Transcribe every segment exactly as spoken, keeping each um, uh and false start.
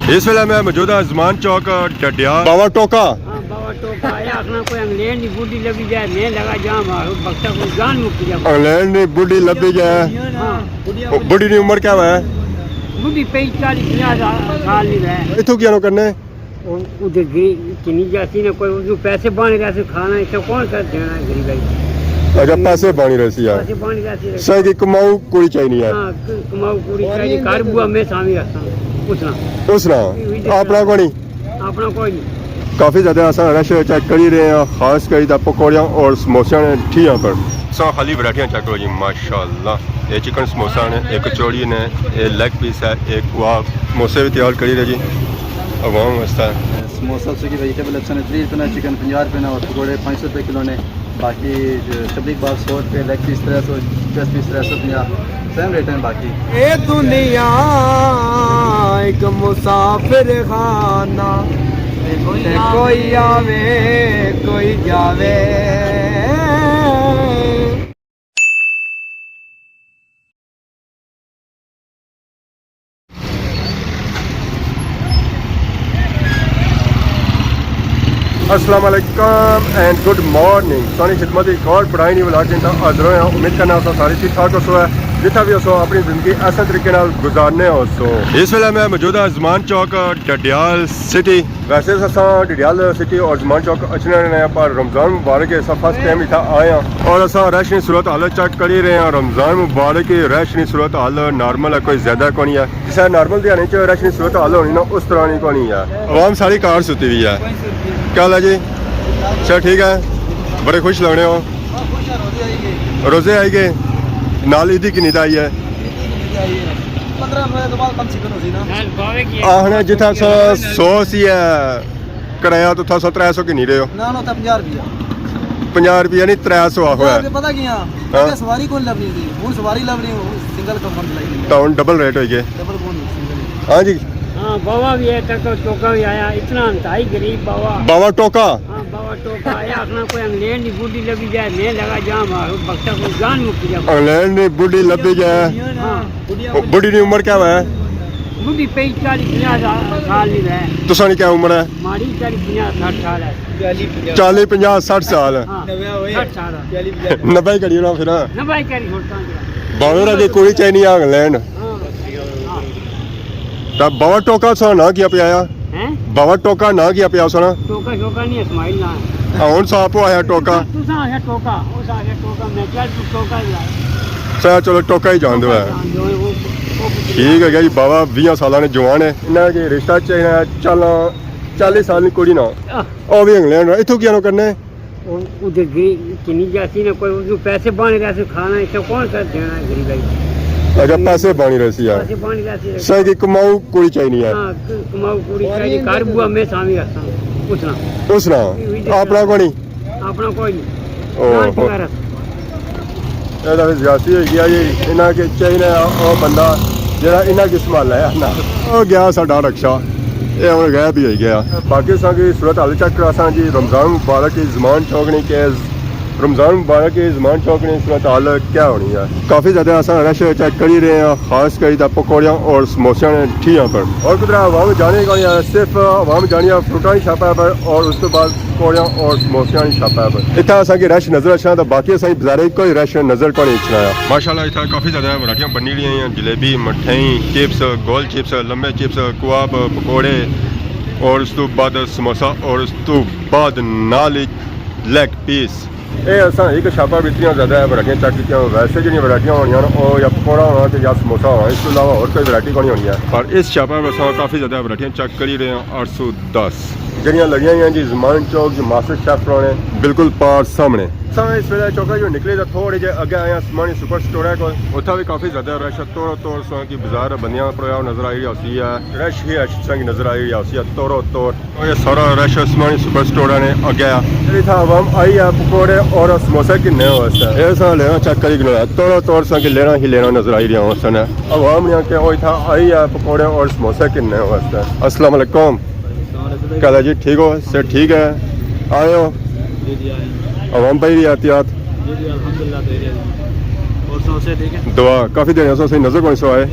اس ویلے میں موجود ہاں زمان چوک، ڈڈیال، باوا ٹوکا۔ ہاں، باوا ٹوکا، اے آخنا کوئی انگلینڈ دی بڈھی لبھی جائے، میں لگا جام آ، بختا کوئی جان مکی جائے۔ انگلینڈ دی بڈھی لبھی جائے۔ ہاں۔ بڈھی دی عمر کیا ہے؟ بڈھی پئی چالی پنجاہ سال نہیں ہے۔ اتھوں کیا نو کرنے؟ او، او تے گری-، کنی جاسی نے کوئی، او پیسے بانی رہسی، کھانا اتنے کون کر دینا ہے غریب ہے؟ اچھا، پیسے بانی رہسی ہے۔ پیسے بانی رہسی ہے۔ سائیں کی کماؤ کوڑی چاہیے نہیں ہے۔ ہاں، ک-، کماؤ کوڑی چاہیے، گھر بوا میں سامی رکھتا ہوں۔ اس نا۔ اس نا۔ وہی دیکھنا۔ اپنا کوئی نہیں۔ اپنا کوئی نہیں۔ کافی زیادہ اساں رش چیک کری رہے ہیں، خاص کری تے پکوڑیاں اور سموسیاں نے ٹھیاں پر۔ سو خالی ورائٹیاں چیک کرو جی، ماشاءاللہ۔ یہ چکن سموسہ نے، ایک کچوڑی نے، یہ لیگ پیس ہے، ایک کباب، سموسے بھی تیار کری رہے جی عوام واسطے۔ سموسہ سکی ویجیٹیبل اپشن ہے، تریہہ روپے نا، چکن پنجاہ روپے نا، اور پکوڑے پانچ سو روپے کلو نے۔ باقی جو تبلیغ باغ سو روپے، لیگ پیس ترے سو، چیسٹ پیس ترے سو پنجاہ، سیم ریٹ ہیں باقی۔ اے دنیا ایک مسافر خانہ، تے کوئی آوے، کوئی جاوے۔ السلام علیکم اینڈ گڈ مارننگ۔ ساری خدمت ایک اور پرانی ولاگ جن کا حاضر ہویا۔ امید کرنا اساں سارے ٹھیک ٹھاک ہوسو ہے، جتھا بھی ہوسو اپنی زندگی ایسے طریقے نال گزارنے ہوسو۔ اس ویلے میں موجود ہاں زمان چوک، ڈڈیال سٹی۔ ویسے اساں ڈڈیال سٹی اور زمان چوک اچھنے رہنے ہیں، پر رمضان مبارک ہے، اساں فرسٹ ٹائم اتھا آئے ہیں اور اساں رش نی صورت حال چیک کری رہے ہیں۔ رمضان مبارک کی رش نی صورت حال نارمل ہے، کوئی زیادہ کونی ہے۔ جس طرح نارمل دیہاڑی چ رش نی صورت حال ہونی نا، اس طرح نی کونی ہے۔ عوام ساری کار ستی ہوئی ہے۔ کیا حال ہے جی؟ سب ٹھیک ہے؟ بڑے خوش لگنے ہو؟ روزے آئی گئے؟ نال عیدی کنی دا آئی ہے؟ آخنے جتھا سو، سو سی ہے کرایہ، تو تھا سو ترے سو کنی رہے ہو؟ نہ، نہ، اتھا پنجاہ روپیہ۔ پنجاہ روپیہ نہیں، ترے سو آخو ہے۔ پتہ کیا؟ ہاں۔ اگے سواری کون لبنی سی؟ ہن سواری لبنی، ہن سنگل کم بند لائی۔ تو ہن ڈبل ریٹ ہوئی گئے۔ ڈبل کون سنگل؟ ہاں جی۔ ہاں، باوا بھی ہے، ٹکا ٹوکا بھی آیا، اتنا انتہائی غریب باوا۔ باوا ٹوکا؟ ہاں، باوا ٹوکا، اے آخنا کوئی انگلینڈ دی بڈھی لبھی جائے، میں لگا جام آ، بختا کوئی جان مکی جائے۔ انگلینڈ دی بڈھی لبھی جائے۔ ہاں۔ بڈھی دی عمر کیا ہے؟ بڈھی پئی چالی پنجاہ سال نہیں ہے۔ تساں دی کیا عمر ہے؟ ماڑی چالی پنجاہ سٹھ سال ہے۔ چالی پنجاہ سٹھ سال۔ ہاں، سٹھ سال ہے۔ نبے ہی کری ہونا پھر۔ نبے ہی کری ہونا۔ باوے نا کہ کوئی چاہیے نہیں انگلینڈ۔ ہاں۔ ہاں۔ تے باوا ٹوکا سا ناں کیا پیا آیا؟ ہیں؟ باوا ٹوکا ناں کیا پیا سنا؟ ٹوکا شوکا نہیں، اسماعیل ناں ہے۔ ہاں، ہن صاحب آیا ٹوکا۔ تساں آخیا ٹوکا، اس آخیا ٹوکا، میں کیا تو ٹوکا ہی آیا۔ چلو، چلو، ٹوکا ہی جان دو ہے۔ جان دو ہے، وہ، وہ کچھ ٹھیک ہے جی، باوا ویہاں سالاں نے جوان ہے۔ انہاں کے رشتہ چاہیے چالاں، چالیس سال نی کڑی نا۔ آہ۔ او بھی انگلینڈ نا۔ اتھوں کیا نو کرنے؟ او، او تے گری-، کنی جاسی نے کوئی، او پیسے بانے رہسے کھانا، اتنے کون کر دینا ہے غریب ہے؟ اچھا، پیسے بانی رہسی ہے۔ پیسے بانی رہسی ہے۔ سائیں کی کماؤ کوڑی چاہیے نہیں ہے۔ ہاں، ک-، کماؤ کوڑی چاہیے، گھر بوا میں سامی رکھتا ہوں۔ اس نا۔ اس نا؟ اپنا کونی؟ اپنا کوئی نہیں۔ او، جان ہو۔ پکا رکھ۔ اے تاں فیر زیادتی ہوئی گیا جی، انہاں کے چاہیے او بندہ جیڑا انہاں کی سنبھالا ہے نا۔ او گیا ساڈا رکشا، اے ہن غائب ہی ہوئی گیا۔ باقی اساں کی صورت حال چیک کراساں جی، رمضان مبارک کی زمان چوک نی کہ رمضان مبارک کی زمان چوک نی صورت حال کیا ہونی ہے۔ کافی زیادہ اساں رش چیک کری رہے ہیں، خاص کری تے پکوڑیاں اور سموسیاں نے ٹھیاں پر۔ اور کدھر عوام جانی کونی ہے، صرف عوام جانی ہے فروٹاں نی شاپاں پر اور اس تو بعد پکوڑیاں اور سموسیاں نی شاپاں پر۔ اتھا اساں کی رش نظر اچھنا تے باقی اساں کی بازارے کوئی رش نظر کونی اچھنا ہے۔ ماشاءاللہ اتھا کافی زیادہ ورائٹیاں بنی رہی ہیں، جلیبی، مٹھائی، چپس، گول چپس، لمبے چپس، کباب، پکوڑے اور اس تو بعد سموسہ اور اس تو بعد نال ہی لیگ پیس۔ اے اساں ایک شاپا وچ اتنیاں زیادہ ورائٹیاں چیک کیتیاں، ویسے جڑیاں ورائٹیاں ہونیاں نا، او یا پکوڑا ہونا تے یا سموسہ ہونا، اس تو علاوہ اور کوئی ورائٹی کونی ہونی ہے۔ پر اس شاپا وچ اساں کافی زیادہ ورائٹیاں چیک کری رہے ہیں، اٹھ سو دس۔ جڑیاں لگیاں ہوئیاں جی زمان چوک جو ماسٹر شیف ہونے، بالکل پار سامنے۔ اساں اس ویلے چوکا جو نکلے تے تھوڑے جے اگے آئے ہیں عثمانی سپر سٹور ہے کول۔ اتھا بھی کافی زیادہ رش ہے، توڑو توڑ ساں کی بازار بندیاں پرویا نظر آئی رہیا ہوسی ہے، رش ہی رش ساں کی نظر آئی رہیا ہوسی ہے، توڑو توڑ۔ اور یہ سارا رش عثمانی سپر سٹور نے اگے آ۔ اتھا عوام آئی ہے پکوڑے اور سموسے کنے واسطے۔ اے سا لینا چیک کری گنویا۔ توڑو توڑ ساں کی لینا ہی لینا نظر آئی رہیا ہوسن۔ عوام نے کہ وہ اتھا آئی ہے پکوڑے اور سموسے کنے واسطے۔ السلام علیکم۔ السلام علیکم۔ کیا حال ہے جی؟ ٹھیک ہو؟ صحت ٹھیک ہے؟ آئے ہو؟ جی جی، آئے ہیں۔ عوام پائی رہی احتیاط؟ جی جی، الحمدللہ پائی رہی ہے۔ اور سموسے ٹھیک ہے؟ دعا، کافی دیر سے صحیح نظر کون سو آئے؟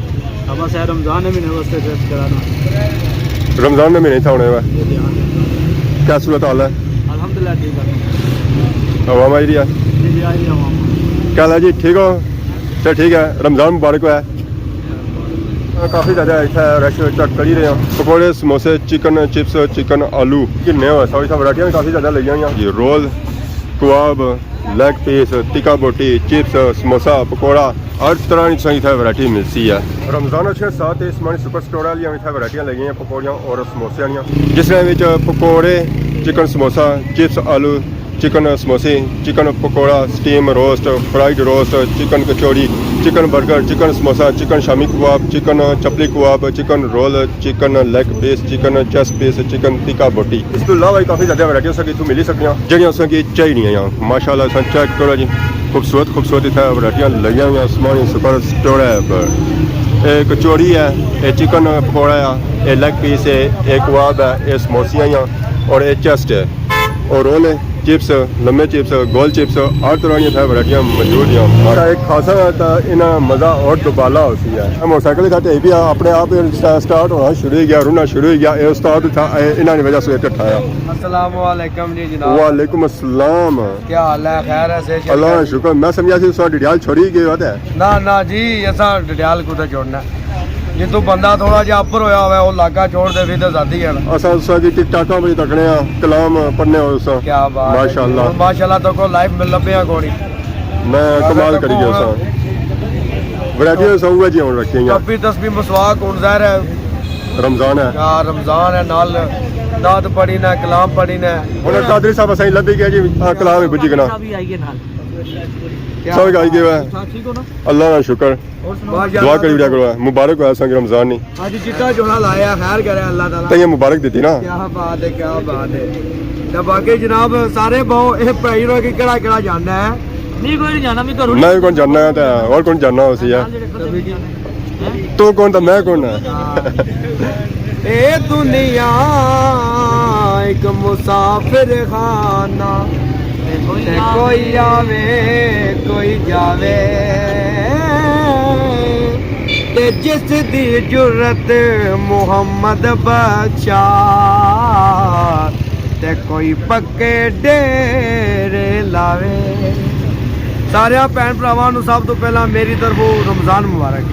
اب بس رمضان ہے، مہینے واسطے ٹیسٹ کرانا۔ رمضان نے مہینے تھا ہونے ہوئے۔ جی، جی، ہاں۔ کیا صورت حال ہے؟ الحمدللہ، ٹھیک ہے۔ عوام آئی رہی ہے؟ جی، جی، آئی رہی ہے عوام۔ کیا حال ہے جی، ٹھیک ہو؟ سر، ٹھیک ہے، رمضان مبارک ہوا ہے۔ کافی زیادہ اتھے رش چیک کری رہے ہیں۔ پکوڑے، سموسے، چکن چپس، چکن آلو، کنے ہوئے سب اتھے ورائٹیاں بھی کافی زیادہ لگیاں ہوئیاں۔ یہ رول، کباب، لیگ پیس، تکا بوٹی، چپس، سموسا، پکوڑا، ہر طرح کی تساں اتھے ورائٹی ملسی ہے۔ رمضان اچھے ساتھ اس مانی سپر سٹور والی اتھے ورائٹیاں لگیاں ہیں پکوڑیاں اور سموسے والیاں، جس میں وچ پکوڑے، چکن سموسا، چپس، آلو، چکن سموسے، چکن پکوڑا، سٹیم روسٹ، فرائیڈ روسٹ، چکن کچوڑی، چکن برگر، چکن سموسا، چکن شامی کباب، چکن چپلی کباب، چکن رول، چکن لیگ پیس، چکن چیسٹ پیس، چکن تکا بوٹی۔ اس تو علاوہ بھی کافی زیادہ ورائٹیاں اساں کی اتھوں ملی سکدیاں، جہڑیاں اساں کی چاہیدیاں۔ ماشاءاللہ، اساں چیک کرو جی، خوبصورت خوبصورت اتھے ورائٹیاں لگیاں ہوئیاں عثمانی سپر سٹور ہے پر۔ اے کچوڑی ہے، اے چکن پکوڑا ہے، اے لیگ پیس ہے، اے کباب ہے، اے سموسیاں ہیں اور اے چیسٹ ہے۔ اور رول ہے، چپس، لمبے چپس، گول چپس، ہر طرح کی اتھے ورائٹیاں موجود ہیں۔ ایک خاصا تا انہاں مزہ اور دوبالا ہوسی ہے۔ موٹر سائیکل اتھا ٹھیک پیا، اپنے آپ سٹارٹ ہونا شروع ہو گیا، رنا شروع ہو گیا۔ اے استاد تھا، اے انہاں دی وجہ سے ٹھایا۔ السلام علیکم جی جناب۔ وعلیکم السلام۔ کیا حال ہے؟ خیر ہے؟ صحت اللہ شکر۔ میں سمجھا سی سو ڈڈیال چھوڑی گئے ہوتے۔ نہ نہ جی، ایسا ڈڈیال کتے چھوڑنا ہے؟ جتوں بندہ تھوڑا جہا اپر ہویا ہوئے، وہ علاقہ چھوڑ دے، پھر تو ذاتی ہے نا۔ اساں اساں کی ٹک ٹاکاں پہ تکنے آں، کلام پڑھنے ہو اساں۔ کیا بات ہے جی۔ ماشاءاللہ۔ ماشاءاللہ، تو کو لائف مل لبے ہیں کوئی۔ میں کمال کری گیا اساں۔ ورائٹی اساں اوہ جی ہن رکھی ہیں۔ تسبیح، تسبیح مسواک ہن ظاہر ہے۔ رمضان ہے۔ ہاں، رمضان ہے، نال نعت پڑھی نے، کلام پڑھی نے۔ ہن قادری صاحب اساں لبھی گیا جی، آ کلام ہی بجی گنا۔ صاحب ہی آئی گئے نال۔ کیا سب آئی گئے ہوئے۔ ٹھیک ہو نا؟ اللہ کا شکر۔ اور سناؤ؟ بس یار، دعا کری وڑیا کرو، مبارک ہویا اساں کی رمضان نی۔ اج چٹا جوڑا لایا، خیر کرے اللہ تعالیٰ۔ تئیں مبارک دیتی نا۔ کیا بات ہے، کیا بات ہے۔ تے باقی جناب سارے بہو، اے بھائی نو کہ کہڑا کہڑا جاننا ہے؟ نہیں، کوئی نہیں جاننا، میں گھروں میں بھی کون جاننا ہے تے اور کون جاننا ہو سی ہے؟ نال جڑے کھڑے بھی جاننا ہے۔ تو کون تے میں کون ہے؟ ہاں۔ اے دنیا ایک مسافر خانہ، تے کوئی آوے، کوئی جاوے، تے جس دی جرت محمد بخشا، تے کوئی پکے ڈیرے لاوے۔ سارے بھین بھراواں نوں سب تو پہلا میری طرفوں رمضان مبارک۔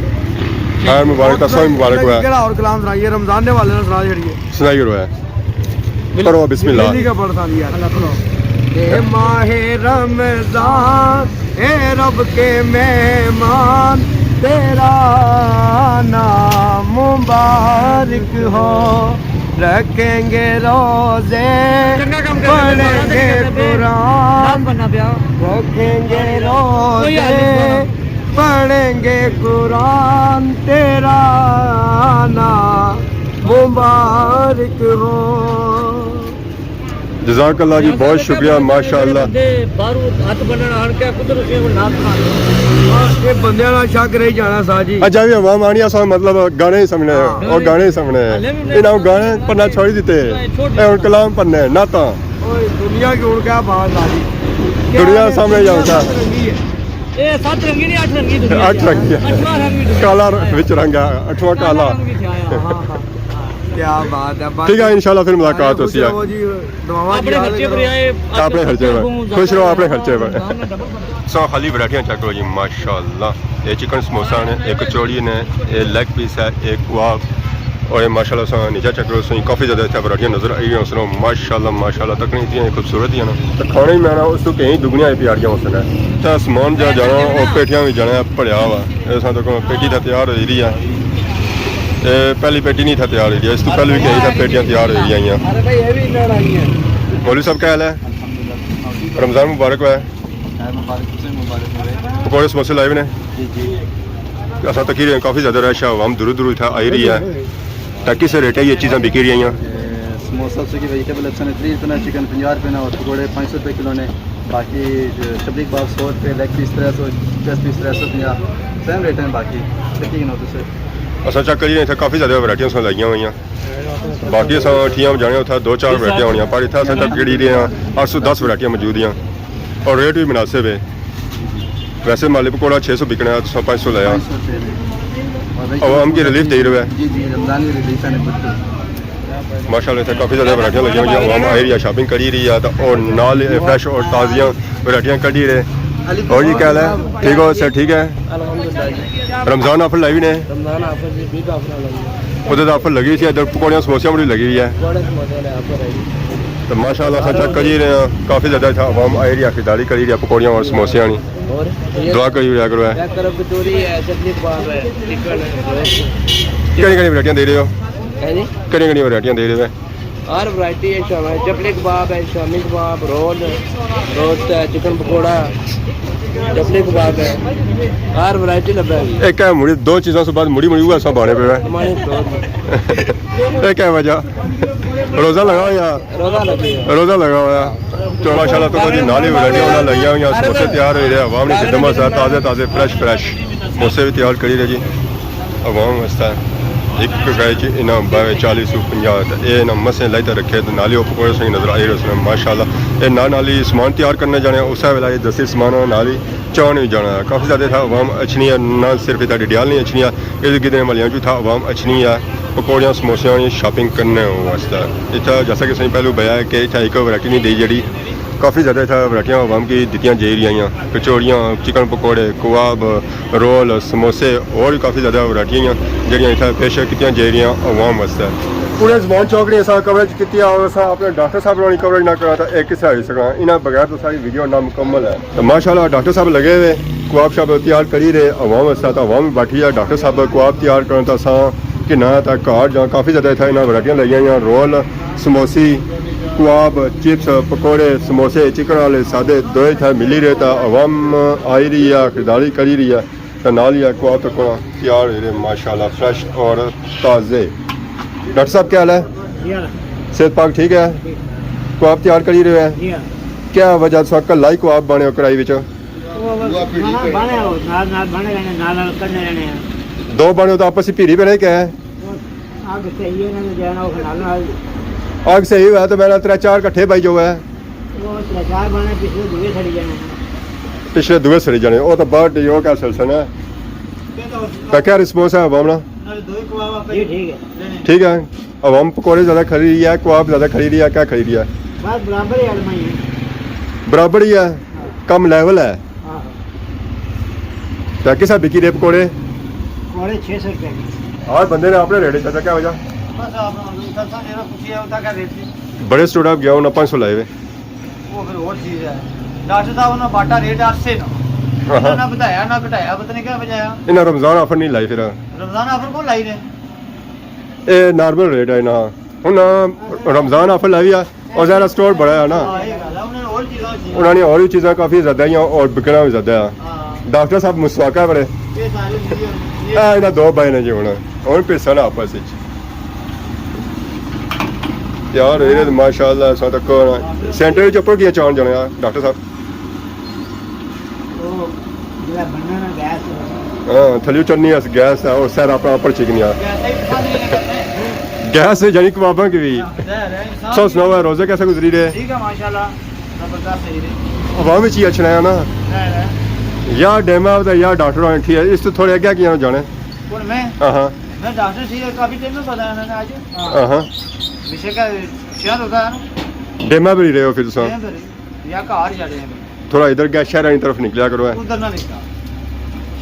خیر مبارک، تساں وی مبارک ہوئے۔ کہڑا اور کلام سنائیے، رمضان دے حوالے نال سنا چھڑیے۔ سنائی کرو ہے۔ پڑھو بسم اللہ۔ دلی کا پڑھتا نہیں یار۔ اللہ سناؤ۔ اے ماہ رمضان، اے رب کے مہمان، تیرا نام مبارک ہو۔ رکھیں گے روزے، چنگا کم کر رہے، پڑھیں گے قرآن، رب بننا پیا۔ رکھیں گے روزے، پڑھیں گے قرآن، تیرا نام مبارک ہو۔ جزاک اللہ جی، بہت شکریہ، ماشاءاللہ۔ بندے باہروں ہتھ بنن آن کے قدرت سے نعت سنا۔ اے بندیاں نا شک رہی جانا سا جی۔ اچھا، یہ عوام آنی اساں مطلب گانے ہی سننے ہیں، ہاں۔ اور گانے ہی سننے ہیں۔ ہلے بھی انہاں گانے پڑھنا چھوڑی دیتے۔ چھوڑ اے ہن کلام پڑھنے ہیں، نعتاں۔ اوئے، دنیا کی ہن کیا بات آ گئی؟ دنیا سامنے جاؤ سا۔ اے ست رنگی نہیں، اٹھ رنگی دنیا۔ اٹھ رنگی ہے۔ اٹھواں رنگ بھی دنیا۔ کالا وچ رنگ ہے، اٹھواں کالا۔ رنگ بھی تھیا، ہاں، ہاں۔ کیا بات ہے۔ ٹھیک ہے، انشاءاللہ پھر ملاقات ہوسی ہے۔ جی، دعاواں اپنے خرچے پر آئے، اپنے خرچے پر۔ خوش رہو اپنے خرچے پر۔ سو خالی ورائٹیاں چیک کرو جی، ماشاءاللہ۔ اے چکن سموسا نے، اے کچوڑی نے، اے لیگ پیس ہے، اے کباب، اور اے ماشاءاللہ سو نیچا چیک کرو، سو کافی زیادہ اتھے ورائٹیاں نظر آئی رہیاں سن۔ ماشاءاللہ، ماشاءاللہ، تکنے اتنی خوبصورت ہی نا۔ تے کھانے ہی میں نا اس تو کہیں دگنیاں ہی پیاریاں ہو سن۔ تے سامان جا جانا، اور پیٹیاں بھی جانا پڑیا ہوا۔ اے ساں تک پیٹی تھا تیار ہوئی رہی ہے۔ اے پہلی پیٹی نہیں تھا تیار ہوئی رہی ہے، اس تو پہلے بھی کئی تھا پیٹیاں تیار ہوئی رہی ہیں۔ مولوی صاحب، کیا حال ہے؟ رمضان مبارک ہوا ہے۔ خیر مبارک، تساں مبارک ہوئے۔ پکوڑے سموسے لائے ہوئے نے؟ جی، جی۔ اساں تکی رہے ہیں، کافی زیادہ رش ہے، عوام دوروں دوروں اتھا آئی رہی ہے۔ تاں کس ریٹ ہے یہ چیزاں بکی رہی ہیں؟ اے، سموسا سکی ویجیٹیبل اچھا نے تریہہ روپے نا، چکن پنجاہ روپے نا، اور پکوڑے پنج سو روپے کلو نے۔ باقی، اے، شبلی کباب سو روپے، لیگ پیس ترے سو، چیسٹ پیس ترے سو پنجاہ، سیم ریٹ ہیں باقی۔ تکی گھنو تساں۔ اساں چیک کری رہے ہیں، اتھا کافی زیادہ ورائٹیاں اساں لائیاں ہوئیاں۔ باقی اساں ٹھیاں جانے اتھا دو چار ورائٹیاں ہونیاں، پر اتھا اساں تک جڑی رہے ہیں، اٹھ سو دس ورائٹیاں موجود ہیں اور ریٹ بھی مناسب ہے۔ ویسے مالی پکوڑا چھ سو بکنا ہے، تساں پنج سو لایا۔ پنج سو روپے میں۔ اور بھائی عوام کی ریلیف دے رہے ہو۔ جی، جی، رمضان کی ریلیف ہے نا، بالکل۔ ماشاءاللہ، اتھے کافی زیادہ ورائٹیاں لگیاں ہوئیاں، عوام آئی رہی ہے، شاپنگ کری رہی ہے، تے اور نال فریش اور تازیاں ورائٹیاں کڈی رہے۔ اور جی، کیا حال ہے؟ ٹھیک ہو سر؟ ٹھیک ہے؟ الحمدللہ جی۔ رمضان آفر لائی ہوئی نے؟ رمضان آفر جی، بگ آفر لائی ہے۔ ادھر تو آفر لگی سی، ادھر پکوڑیاں سموسیاں بڑی لگی ہوئی ہے۔ پکوڑے سموسے نے آفر ہے جی۔ تو ماشاءاللہ، اساں چیک کری رہے ہیں، کافی زیادہ اتھا عوام آئی رہی ہے، خریداری کری رہی ہے پکوڑیاں اور سموسیاں نی۔ اور دعا کری رہا کرو ہے۔ چیک کرو، کچوری ہے، چٹنی کباب ہے، چکن ہے، گوشت۔ کہڑی کہڑی ورائٹیاں دے رہے ہو؟ ہیں جی؟ کہڑی کہڑی ورائٹیاں دے رہے ہو؟ ہر ورائٹی ہے، شام-، چپلی کباب ہے، شامی کباب، رول، روسٹ ہے، چکن پکوڑا، چپلی کباب ہے، ہر ورائٹی لبھے گی۔ ایک ہے مڑی دو چیزاں سے بعد مڑی مڑی ہوا سا بانے پہ ہے۔ ہماری دو۔ یہ کیا وجہ؟ روزہ لگا ہوا یا؟ روزہ لگے ہوا۔ روزہ لگا ہوا۔ تو ماشاءاللہ تو کوئی نالی ورائٹی ہونا لگیاں ہوئیاں، سموسے تیار ہوئی رہے، عوام نے خدمت سے تازے تازے فریش فریش سموسے بھی تیار کری رہے جی۔ عوام واسطے ایک ویج انہاں باوے چالیس سو پنجاہ، تے اے انہاں مسیں لائی تے رکھے، تے نال ہی او پکوڑے سنگ نظر آئی رہے سن۔ ماشاءاللہ، اے نال نال ہی سامان تیار کرنے جانے، اسے ویلے اے دسی سامان نال ہی چاہ نہیں جانا۔ کافی زیادہ اتھا عوام اچھنی ہے، نہ صرف اتھا ڈڈیال نہیں اچھنی ہے، اس گدے ملیاں جو اتھا عوام اچھنی ہے پکوڑیاں سموسیاں نی شاپنگ کرنے واسطے۔ اتھا جیسا کہ سائیں پہلو بیا ہے کہ اتھا ایک ورائٹی نہیں دی جڑی، کافی زیادہ اتھا ورائٹیاں عوام کی دتیاں جائی رہیاں، کچوڑیاں، چکن پکوڑے، کباب، رول، سموسے اور بھی کافی زیادہ ورائٹیاں ہیں جڑیاں اتھا پیش کیتیاں جائی رہیاں عوام واسطے۔ پورے زمان چوک نے اساں کوریج کیتی ہے اور اساں اپنے ڈاکٹر صاحب نی کوریج نہ کراں تاں اے کسا ہوئی سکنا، انہاں بغیر تو ساری ویڈیو نامکمل ہے۔ تو ماشاءاللہ ڈاکٹر صاحب لگے ہوئے کباب شاب تیار کری رہے عوام واسطے، تو عوام بیٹھی ہے ڈاکٹر صاحب کباب تیار کرن تاں اساں کہ نہ تاں گھر جاں۔ کافی زیادہ اتھا انہاں ورائٹیاں لگیاں ہوئیاں، رول، سموسی، کباب، چپس، پکوڑے، سموسے، چکن والے سادے دوئے اتھا ملی رہے تاں عوام آئی رہی ہے، خریداری کری رہی ہے۔ تے نال ہی ہے کباب تکو تیار ہوئی رہے، ماشاءاللہ فریش اور تازے۔ ڈاکٹر صاحب کیا حال ہے؟ جی ہاں۔ صحت پاک ٹھیک ہے؟ ٹھیک۔ کباب تیار کری رہے ہیں؟ جی ہاں۔ کیا وجہ تساں کل ہی کباب بانے ہو کڑاہی وچ؟ وہ بس بنا، بانے ہو، نال نال بانے رہنے، نال نال کرنے رہنے ہیں۔ دو بانے ہو تو آپس وچ بھیری پہ نہیں کہے؟ وہ اگ صحیح ہے، انہاں نے جانا وہ نال نال۔ اگ صحیح ہوا تو میرا ترے چار کٹھے بائی جو ہے۔ وہ ترے چار بانے پچھلے دوئے سڑی جانے ہیں۔ پچھلے دوئے سڑی جانے، وہ تو باہر ڈی ہو کیا سلسلہ ہے؟ تو کیا رسپانس ہے عوام نا؟ جی ٹھیک ہے۔ ٹھیک ہے، عوام پکوڑے زیادہ کھری رہی ہے، کباب زیادہ کھری رہی ہے، کیا کھری رہی ہے؟ بس برابر ہی آلما ہی ہے۔ برابر ہی ہے، ہاں۔ کم لیول ہے۔ ہاں۔ تو کسا بکی رہے پکوڑے؟ پکوڑے چھ سو روپے کے۔ ہر بندے نے اپنے ریٹ چاچا، کیا وجہ؟ بس آپ نے اتھا سا جیڑا پوچھیا، اتھا کیا ریٹ سی؟ بڑے سٹوڈنٹ گیا، انہاں پانچ سو لائے ہوئے۔ وہ پھر اور چیز ہے۔ ڈاکٹر صاحب انہاں باٹا ریٹ آسے نا۔ ہاں، ہاں۔ انہاں نہ بدھایا، نہ گھٹایا، پتہ نہیں کیا وجہ ہے۔ انہاں رمضان آفر نہیں لائی پھر۔ رمضان آفر کون لائی نے؟ اے نارمل ریٹ ہے نا۔ ہن رمضان آفر لائی ہے اور ذرا سٹور بڑا ہے نا۔ ہاں، یہ گل ہے، انہاں نے اور چیزاں ہوئی ہیں۔ انہاں نے اور بھی چیزاں کافی زیادہ ہیں اور بکنا بھی زیادہ ہے۔ ہاں۔ ڈاکٹر صاحب مسواکا بڑے۔ یہ سارے ملی ہوئی ہیں۔ اے انہاں دو بھائی نے جی ہن۔ ہن پیسہ نا آپس وچ۔ یار، اے ماشاءاللہ، سا تک سینٹر وچ اپر کیا چان جانے آ، ڈاکٹر صاحب؟ وہ جڑا بننا نا گیس۔ ہاں، تھلیو چڑھنی اس گیس ہے، اور سر اپنا اپر چکنی آ۔ گیس ہی پسند نہیں کرتے۔ گیس سے جانی کباباں کی بھی۔ ہاں، ظاہر ہے، انسان سو سناؤ، روزے کیسے گزری رہے؟ ٹھیک ہے، ماشاءاللہ، زبردست صحیح رہے۔ عوام وچ ہی اچھنا ہے نا۔ ظاہر ہے۔ یا ڈیما ہوتا ہے یا ڈاکٹر ہونا ٹھیک ہے، اس تو تھوڑے اگے کیا جانے؟ کون میں؟ ہاں ہاں۔ میں ڈاکٹر سی، کافی ٹائم میں پتا ہے انہوں نے آج۔ ہاں ہاں۔ ہمیشہ کا شہر ہوتا ہے نا۔ ڈیما بھی رہے ہو پھر تساں؟ ڈیما بھی۔ یا گھر جا رہے ہیں۔ تھوڑا ادھر گیا شہر کی طرف نکلیا کرو ہے۔ ادھر نہ نکلا۔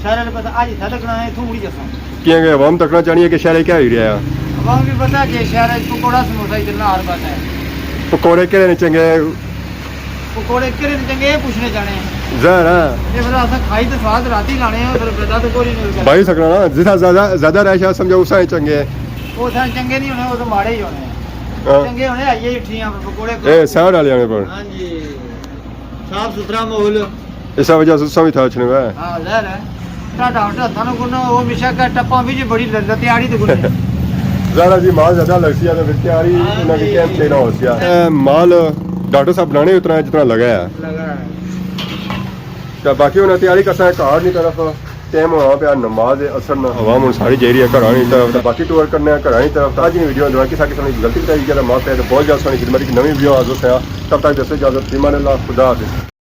شہر والے پتہ اج اتھا تکنا ہے، اتھوں مڑی جاساں۔ کیوں کہ عوام تکنا چاہنی ہے کہ شہر کیا ہوئی رہا ہے۔ عوام بھی پتہ کہ شہر وچ پکوڑا سموسا ہی چلنا ہر پاسے ہے۔ پکوڑے کہڑے نے چنگے؟ پکوڑے کہڑے نے چنگے، یہ پوچھنے جانے ہیں۔ ظاہر ہے۔ یہ پھر اساں کھائی تے سواد راتی لانے ہیں، پھر پتہ تو کوئی نہیں لگا۔ بھائی سکنا نا، جتھا زیادہ، زیادہ رش ہے سمجھو اسا ہی چنگے۔ وہ اتھا چنگے نہیں ہونے، وہ تو ماڑے ہی ہونے ہیں۔ ہاں۔ چنگے ہونے آئیے ہی ٹھیاں پر پکوڑے۔ اے سیاڑ والے آنے پر۔ ہاں جی۔ صاف ستھرا ماحول۔ اس وجہ سے سوی تھا اچھنے میں۔ ہاں، ظاہر ہے۔ ٹاٹا ہوٹل ہتھاں نوں گننا، وہ ہمیشہ کا ٹپاں وچ بڑی ل-، لتیاڑی تے گننے۔ ظاہر ہے جی، مال زیادہ لگسی ہے تو پھر تیاری ہاں انہاں کی جی۔ ٹائم چاہیے ہوسی ہے۔ اے مال ڈاکٹر صاحب بنانے اتنا ہے جتنا لگا ہے۔ لگا ہے۔ تو باقی انہاں تیاری کرساں گھر نی طرف۔ ٹائم ہونا پیا نماز عصر نا۔ عوام ہن ساری جائی رہی ہے گھراں نی طرف۔ تو باقی ٹور کرنے آں گھراں نی طرف۔ تو اج نی ویڈیو اندر کسا قسم نی غلطی کوتاہی ہے تو معاف کرے۔ تو بہت جلد سوہنی خدمت اچ نویں ویڈیو حاضر ہوساں۔ تب تک دیسو اجازت، فی امان اللہ، خدا حافظ۔